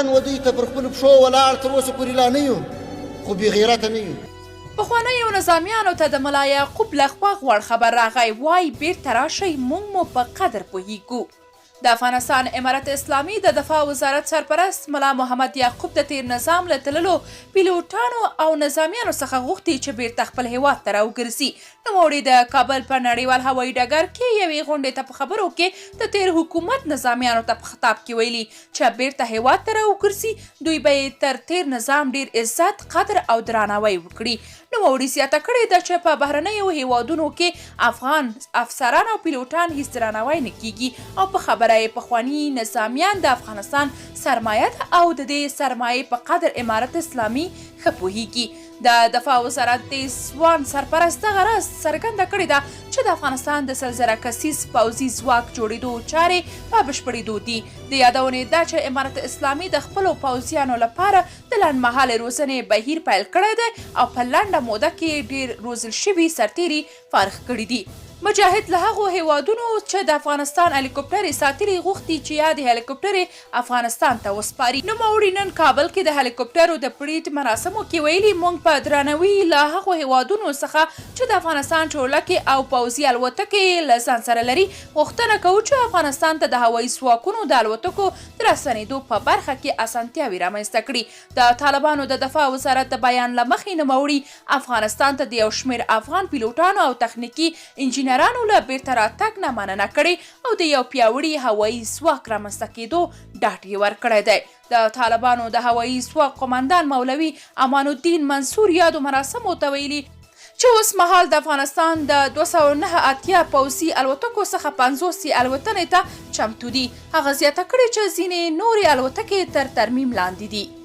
وطن و دوی ته پر خپلو پښو ولاړ تر اوسه پورې لا نه یو، خو بې غیرته نه یو. پخوانیو نظامیانو ته د ملا یعقوب له خوا غوړ خبر راغی، وایي بیرته راشئ موږ مو په قدر پوهیږو. د افغانستان امارت اسلامي د دفاع وزارت سرپرست ملا محمد یعقوب د تېر نظام له تللو پیلوټانو او نظامیانو څخه غوښتي چې بیرته خپل هېواد ته راوګرځي. نوموړي د کابل په نړیوال هوایي ډګر کې یوې غونډې ته په خبرو کې د تېر حکومت نظامیانو ته په خطاب کې ویلي چې بیرته هېواد ته راوګرځي، دوی به یې تر تېر نظام ډېر عزت، قدر او درناوی وکړي. نوموړي زیاته کړې ده چې په بهرنیو هېوادونو کې افغان افسران او پیلوټان هیڅ درناوی نه کیږي او په خبره یې پخواني نظامیان د افغانستان سرمایه ده او د دې سرمایې په قدر امارت اسلامي ښه پوهیږي. د دفاع وزارت دې ځوان سرپرست دغه راز څرګنده کړې ده چې د افغانستان د 100,000 کسیز پوځي ځواک جوړېدو چارې په بشپړېدو دي. د یادونې ده چې امارت اسلامي د خپلو پوځیانو لپاره د لنډمهالې روزنې بهیر پیل کړی دی او په لنډه موده کې یې ډېر روزل شوي سرتېري فارغ کړي دي. مجاهد له هغو هېوادونو چې د افغانستان هلیکوپټرې ساتلي، غوښتي چې یادې هلیکوپټرې افغانستان ته وسپاري. نوموړي نن کابل کې د هلیکوپټرو د پړیټ مراسمو کې ویلي، موږ په درناوي له هغو هېوادونو څخه چې د افغانستان چورلکې او پوځي الوتکې یې له ځان سره لري، غوښتنه کوو چې افغانستان ته د هوایي ځواکونو د الوتکو د راستنېدو په برخه کې اسانتیاوې رامنځته کړي. د طالبانو د دفاع وزارت د بیان له مخې، نوموړي افغانستان ته د یو شمېر افغان پیلوټانو او تخنیکي انجینرانو له بېرته راتګ نه مننه کړې او د یو پیاوړي هوایي ځواک رامنځته کېدو ډاډ یې ورکړی دی. د طالبانو د هوایي ځواک قوماندان مولوي امان الدین منصور یادو مراسمو ته ویلي، چې اوس مهال د افغانستان د 289 پوځي الوتکو څخه 50 یې الوتنې ته چمتو دي. هغه زیاته کړې چې ځینې نورې الوتکې تر ترمیم لاندې دي.